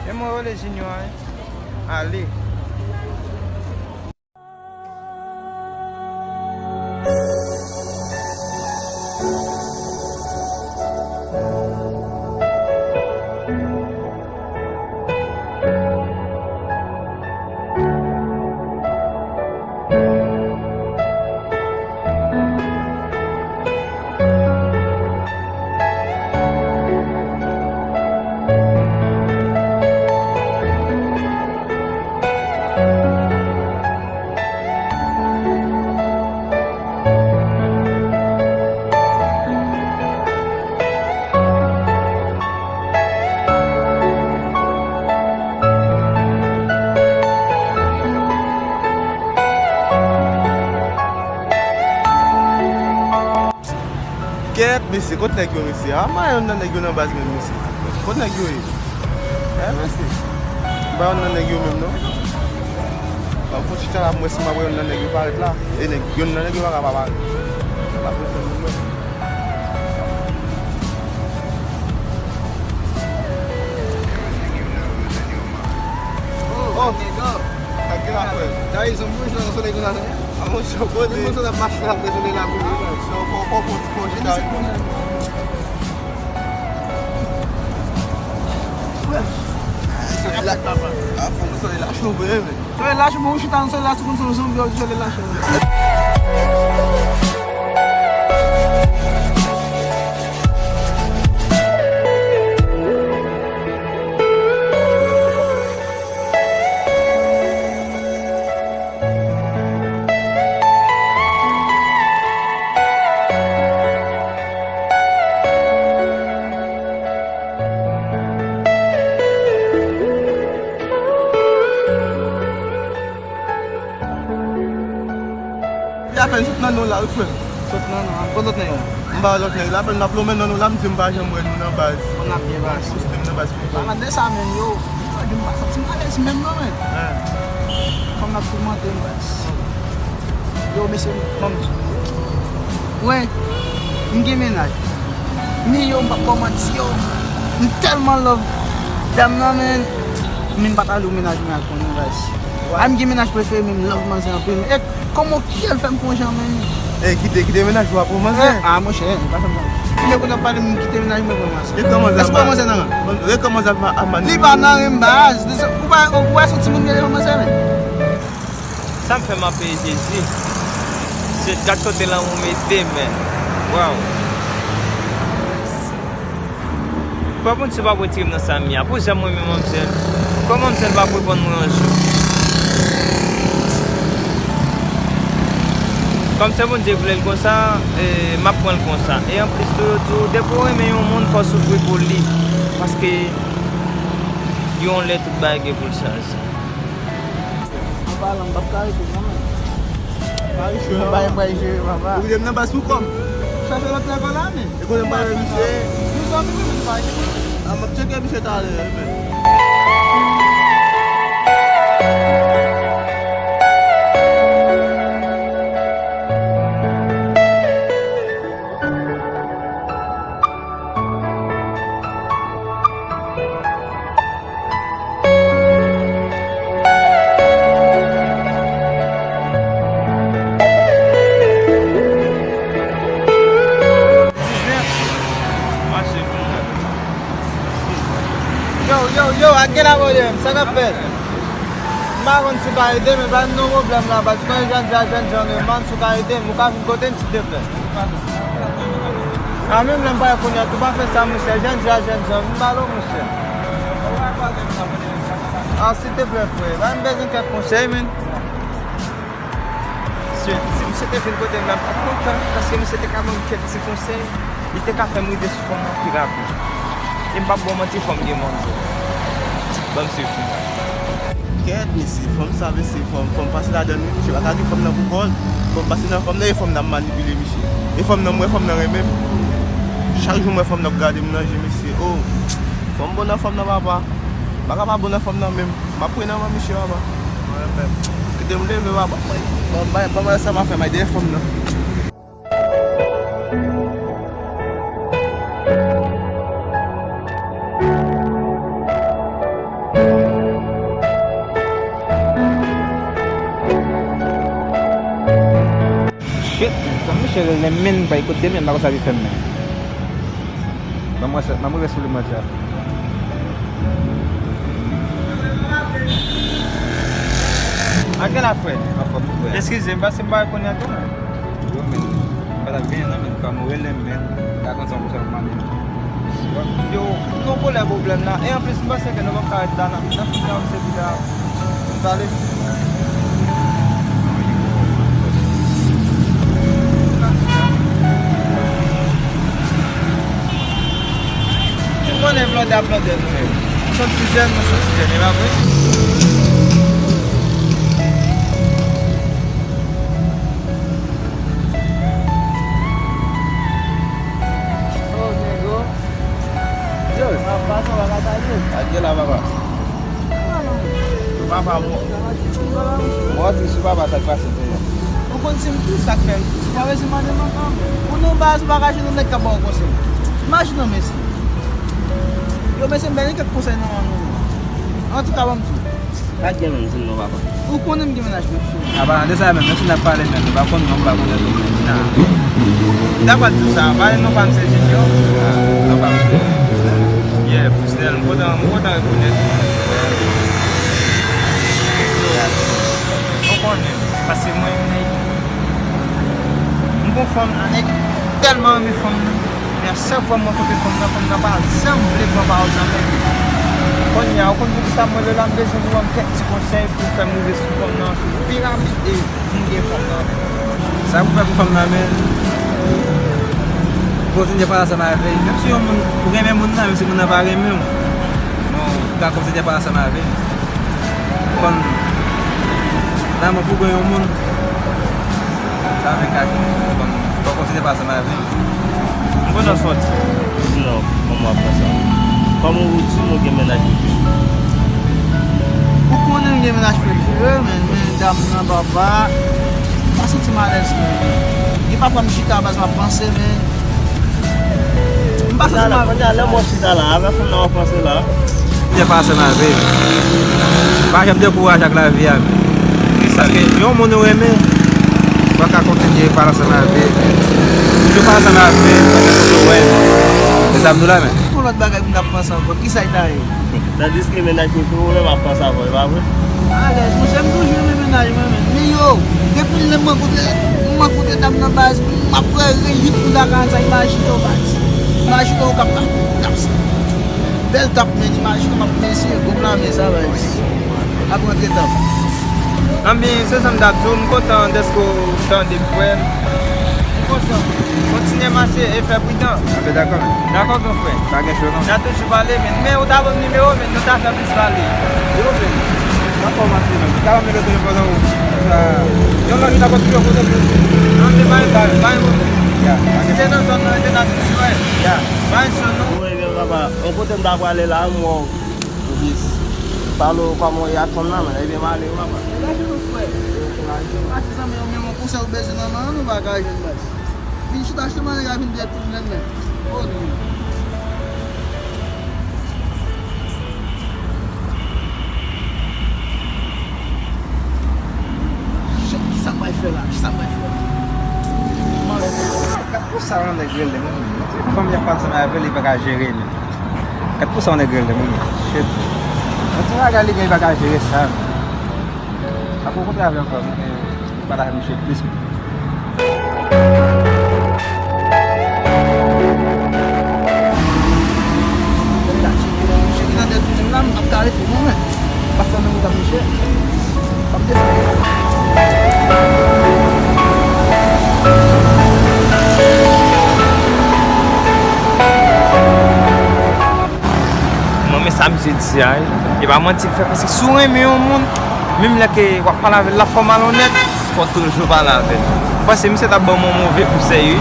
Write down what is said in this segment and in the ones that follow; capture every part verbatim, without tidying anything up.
E mwen rele Junior, wi. Ale. Kèt, mesye, kot nèg yo, mesye? A, m pa wè yonn nan nèg yo nan baz menm, mesye. Kot nèg yo ye? Eh, mesye. M pa wè yonn nan nèg yo menm, non. Ban m fon chita la, m wè si m ap wè yonn nan nèg yo parèt la. E nèg, yonn nan nèg yo pa ka pa parèt. M ap retann moun nan. Oh, nèg, oh. Sa gen la, frè? Dayizon, pou mwen, nan solèy konsa, non? A, mwen, se kote. Mwen, se la, mache la, apre solèy la, pou mwen. Fò, fò, fò, fò, fò, chita. Solèy la, a, fò, solèy la, cho vre, men. Solèy la, cho, mwen, chita nan solèy la, si konn se yon zonbi, solèy la, cho. Li apèn sot nan nou la, wi, frè. Sot nan nou, an, kot lòt nèg la? M pa wè lòt nèg la, apèn m ap lonmen nan nou la, m di m pa janm wè nou nan baz. Fò n ap byen pase. Poste m nan baz. Pa nan de sa menm, yo. Yo di m pa santi m alèz menm non, men. Fò n ap toumante m, baz. Yo, mesye, ban m di. Mwen, m gen mennaj. Men yo, m p ap ba w manti, yo. M tèlman love dam nan, men. Men m pa t ale w mennaj mwen ak konnen, baz. Ay, m gen mennaj prefere, men m love manzè anpil. E kòman w kite l fè m konjan, men? E kite, kite mennaj ou a pou manzè? E, a, monchè, e, pa fè m sa. Kounya kote w ap pale m kite mennaj mwen pou manzè. E kòman sa? Èske w manzè nan ren? E kòman sa ap manipile? Li pa nan ren, baz. Ou pa, ou pa wè se yon timoun gen devan manzè, men. Sa m fè m ap peye Jezi. Se gad kote lanmou mete men. Waw. Papa Bondye p ap retire m nan sa m ye a. Pou jan m renmen manmzèl. Kòman manmzèl p ap reponn mwen yon jou? Kòm se Bondye vle l konsa, e, m ap pran l konsa. E anplis tou, yo di w, depi w renmen yon moun, fò w soufri pou li. Paske yon lè tout bagay gen pou l chanje. An palan, m p ap ka rete non, men. Mari chou, non, bagay m pral jere, papa. Ou kite m nan baz pou kò m. Chache lòt nèg la, men. E kote m pral jwenn misye? Nou zanmi, men, men, pa gen. A, m ap tcheke misye talè, men. Yo, yo, yo, a gen abòne m, sa k ap fèt? M pa konn si w ka ede m, men pa gen pwoblèm la, baz. Ou konnen jan n di a jèn jan, men man, si w ka ede m, ou ka vin kote m, silteplè. A, menm lè m pa wè kounye a, tou pa fè sa, monchè. Jèn jan, jèn jan, vin pale w, monchè. A, silteplè, frè. Ba m bezwen kèk konsèy, men. Si, si misye te vin kote m la, m t ap kontan, paske misye te ka ban m kèk ti konsèy, li te ka fè m rive sou fanm nan pi rapid. E m p ap ba w manti, fanm gen manzè. Ban m swiv. Kèt, mesye, fanm sa, mesye, fanm, fanm pase ladan l, wi, misye pa ka gen fanm nan pou kò l. Fanm pase nan fanm nan, e fanm nan ap manipile misye. E fanm nan, m wè fanm nan renmen m. Chak jou m wè fanm nan ap gade m nan je, mesye. Oh, fò m bon nan fanm nan, papa. M pa ka pa bon nan fanm nan menm. M ap pran nan men misye, papa. Kite m leve, papa. Ban m bay, ban m bay sa m ap fè, m al dèyè fanm nan. Cheri, men, men, bay kote l, men, m pa konn sa li fè m, men. Ban m wè sa, ban m rive sou li, mwen, sa. A gen la, frè? Anfòm, wi, frè. Eskize m, paske m pa rekonèt ou, men. Yo, men, m pa t ap genyen, non, men, kòm ou rele m, men, m ta konn sa pou sa pou mande. Yo, nou konnen pwoblèm la. E anplis, m panse ke nou p ap ka ret la, nan, nan pita, se pita. Pale. Ou konnen blòdè ap blòdè nou menm. Sòti jèn, nou sòti jèn, e pa vre? Oh, nèg, oh. Yes. Papa, sa va, Katalin? Adye la, papa. Papa, mwen. Mwen, se sou papa, sa k pase, frè. Ou konn si m ki sa k fè m. Ou pa bezwen mande m ankò. Ou nan baz, ou pa ka jwenn yon nèg k ap ba w konsèy. Imajine w, mesye. Yo, mesye, m bay kèk konsèy nan men nou. Antouka, ban m di w. Pa gen menm, di m non, papa. Ou konnen m gen mennaj, mesye. A, pa de sa menm, menm si n ap pale menm, nou pa konn non, m pa konnen tou menm. Nah. M ta pral di w sa, pale non pa m se Junior. Ah, non pa m se Frisnel. Yeah, Frisnel, m kontan, m kontan rekonèt ou. Ou konnen, paske mwen, m nèg, m gon fanm, nèg tèlman renmen fanm nan. Men a chak fwa mwen kote fanm nan, fanm nan pa janm vle pran pawòl nan men m. Kounye a, ou konn poukisa mwen rele la, m bezwen pou ban m kèk ti konsèy pou fè m rive sou fanm nan, sou pi rapid e pou m gen fanm nan men m. Sa pou fè pou fanm nan men m, kontinye pale ansanm avè l. Menm si yon moun, ou renmen moun nan, menm si moun nan pa renmen w, bon, ou ka kontinye pale ansanm avè l. Ou konn, lanmou pou gen yon moun, sa vin ka bon, fò w kontinye pase m avè l. M kontan sòti. Non, kòman w ap fè sa? Kòman ou di m ou gen mennaj prive? Ou konnen m gen mennaj prive, men, men dam nan, papa, m pa santi m alèz, men. Gen pafwa m chita, baz m ap panse, men. M pa santi m alèz. Kounye a, lè m wè w chita la, avè fanm nan w ap panse la. Kontinye pale ansanm avè l. Pa janm dekouraje ak lavi a. Paske yon moun ou renmen, ou pa ka kontinye pale ansanm avè l. Toujou pale ansanm avè l, paske fòk ou wè l. Se sa m di w la, men. Yon lòt bagay pou m t ap panse ankò, kisa l ta ye? Tandiske mennaj mwen tou, ou menm ap panse avè l, pa vre? Alèz, monchè, m toujou renmen mennaj mwen, men. Men yo, depi lè m rankontre, m rankontre dam nan baz, m ap wè reyit pou dakar sa, imajine w baz. Imajine w k ap, k ap, k ap Bèl tap, men imajine m ap mesye, gwo plame sa bay. Ap rantre tap. Anben, se sa m t ap di w, m kontan dèske w tande m, frè m. M kontan. Kontinye mache e fè pridan. Anben, dakò, men. Dakò, gran frè. Pa gen cho, non. N a toujou pale, men, men ou ta ban m nimewo, men nou ta fè plis pale. Yo, men. Dakò, mache, men. Ou ta ban m nimewo telefòn nan ou. Sa, yon lòt jou n ap kontinye kote pou. Non, men pa, pa, pa gen pwoblèm. Ya, pa gen. Si se nan zòn nan, rete nan zòn nan. Ya. Pa gen cho, non. Wi, men papa. Yon kote m ta prale la, m wè w jis pale w kòman w ye ak fanm nan, men, ebyen, m ale wi, papa. Degaje nou, frè. Pati zanmi yo, men yon konsèy ou bezwen nan men nou pa ka jwenn, baz. Vin chita, chita, mwen ka vin dèyè tout mwen, men. Oh, non. Shit, kisa m pral fè la? Kisa m pral fè? Gad pou sa yon nèg rele m, wi. Fanm y ap pale ansanm avè l, li pa ka jere, men. Gad pou sa yon nèg rele m, wi. Shit. Yon ti bagay li gen, li pa ka jere sa, men. Ap rankontre avè l ankò, men, li pale avè misye plis, men. Misye ki nan dèyè tounen m la, m ap ka rete mwen menm. Pa fè menm wout ak misye. M ap desann. Mwen, men sa misye di a, wi. E pa manti l fè, paske si w renmen yon moun, menm lè ke w ap pale avè l, l ap fè w malonèt, fò w toujou pale avè l. Ou panse misye t ap ban m yon move konsèy, wi?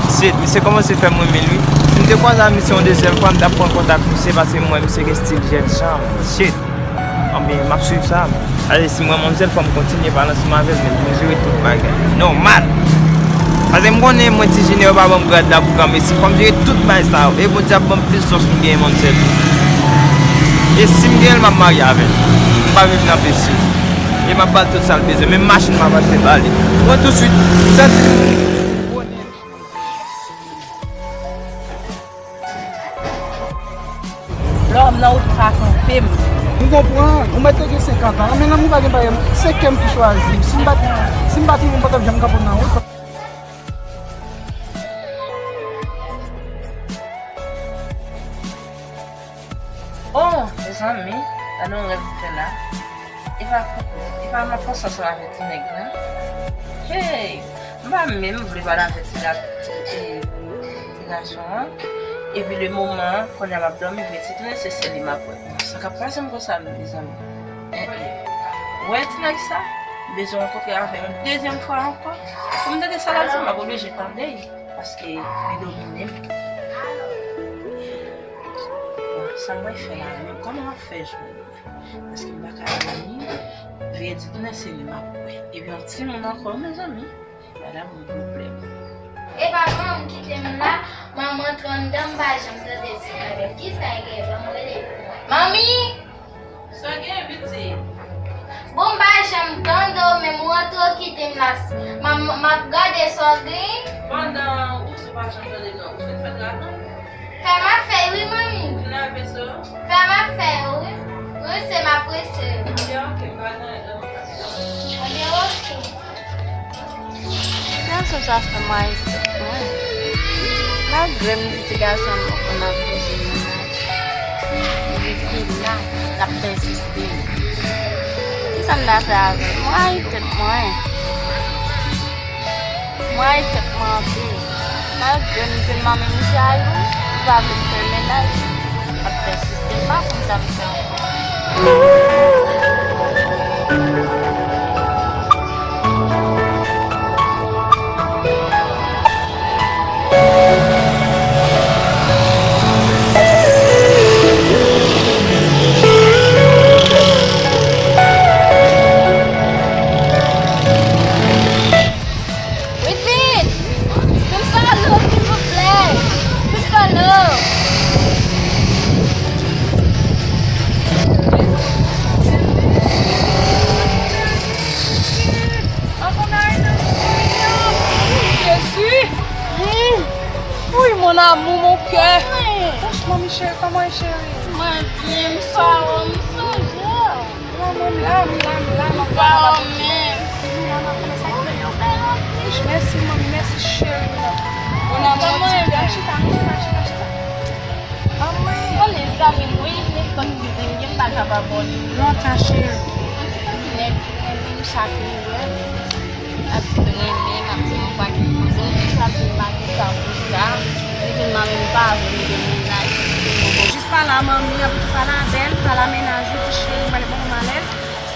Shit, misye kòmanse fè m renmen l, wi. Si m te kwaze ak misye yon dezyèm fwa, m t ap pran kontak misye, paske m wè misye gen stil jènjan. Shit. Anben, m ap swiv sa. Alè, si m wè manmzèl, fò m kontinye pale ansanm avè l, men pou m jere tout bagay. Nòmal. Paske m konnen mwen, Ti Junior pa ban m grad la pou granmesi. Fò m jere tout bagay sa yo. E Bondye ap ban m plis chans pou m genyen manmzèl. E si m genyen l, m ap marye avè l. M pa vle vin anpeche l. E m ap ba l tout sa l bezwen. Menm machin m ap achte ba li. Mwen tousuit, m santi m konnen Lè w nan wout ou ka kanpe m. M konprann, ou mèt te gen senkant an, men lanmou pa gen parèy, se kè m ki chwazi m. Si m pa t, si m pa t renmen m pa t ap janm kanpe w nan wout. Oh, mezanmi, gade yon rèv m fè la. Epa, epa m ap panse ansanm avèk ti nèg la. Hey, m pa menm vle pale avèk ti la, ti, ti, ti gason an. Epi le moman an, kounye a m ap dòmi vre, ti tounen se sèl li m ap wè. Sa k ap pase m konsa, mezanmi. Eh, eh. Wè ti nèg sa, m bezwen rankontre avè l yon dezyèm fwa ankò. Pou m tande sa l ap di, m ap oblije tande l, paske li domine m. Bon, sa m pral fè la menm, kòman m ap fè jwenn li? Paske m pa ka dòmi, veye ti tounen se li m ap wè. Epi yon timoun ankò, mezanmi. Gade yon pwoblèm. Epa manman m kite m la, manman antre anndan, m pa janm tande ti pwoblèm. Kisa e gen? Ban m rele pou mwen. Manmi! Sa gen, pitit? Bon, m pa janm tande w, menm ou antre w kite m la. M, m, m ap gade sa w gen. Pandan ou sou pa janm tande non, ou fin fè travay? Fè m ap fè wi, manmi. Ou fin lave so? Fè m ap fè yo wi. Prese m ap prese yo. Ok, ok, m pa nan lè m ap fè sa. Anben, ok. Ti gason sa fè m rayi tèt mwen. Malgre m di ti gason an m konn ap bouje mennaj. Li rete la, l ap pèsiste. Kisa m ta fè avè l? M rayi tèt mwen. M rayi tèt mwen anpil. Malgre m di l manmi m se ayou, li pa vle m fè mennaj. M ap pèsiste, m pa konn sa m fè ankò. Wi, vit! Vin pale w, silvouplè! Vin pale w! Jezi! Wi, mon amour, mon cœur! Franchman, mi cheri, kòman e cheri? Mwen byen, m swa w, m sonje w. Mwen, mwen, m la, m la, m la, m ap gade. Mèsi, manmi, mèsi, cheri m nan. Mon amour, ti bèl, chita, chita, chita, chita. Anmwey. Bon, mezanmi, mwen, nenpòt ti zen gen, m pa ka pa ba w li. Lontan, cheri. Yon ti nèg ki renmen m chak li wè m. Ap renmen m, ap di m yon pakèt koze, m di sa, m di l pa gen tan pou sa. M di l manmi m pa vle m gen mennaj. Jis pale a manmi an, pito pale avè l, pale a mennaj ou, di cheri, m pral ban w malèz.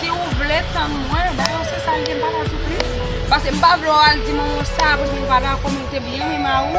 Si ou vle tann mwen, ba yo se sa l gen, m pa ka di w plis. Paske m pa vle w al di manman w sa, apre ou pa dakò, men ou te byen renmen mari w.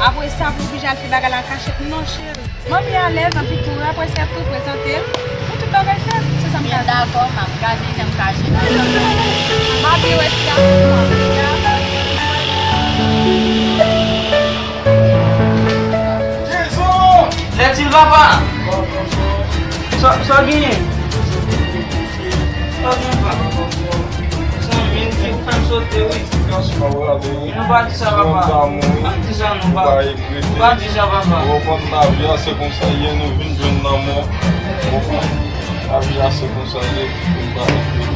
Apre sa, pou w oblije al fè bagay la an kachèt. Non, cheri. Manmi alèz anpil tou, apre sa, tou prezante l. Pou tout bagay fèt, se sa m ka di. Byen dakò, m ap gade jan m ka jere. M ap byen wè ti gason an. Lètil papa! Sa, sa genyen? Sa genyen, papa? Zanmi m ki fè m sote, wi. Nou pa di sa, papa. Pa di sa, non, papa. Nou pa di sa, papa. Ou konprann, lavi a, se konsa l ye, nou vin jwenn lanmò. Ou konprann? Lavi a, se konsa l ye. Nou pa regrete.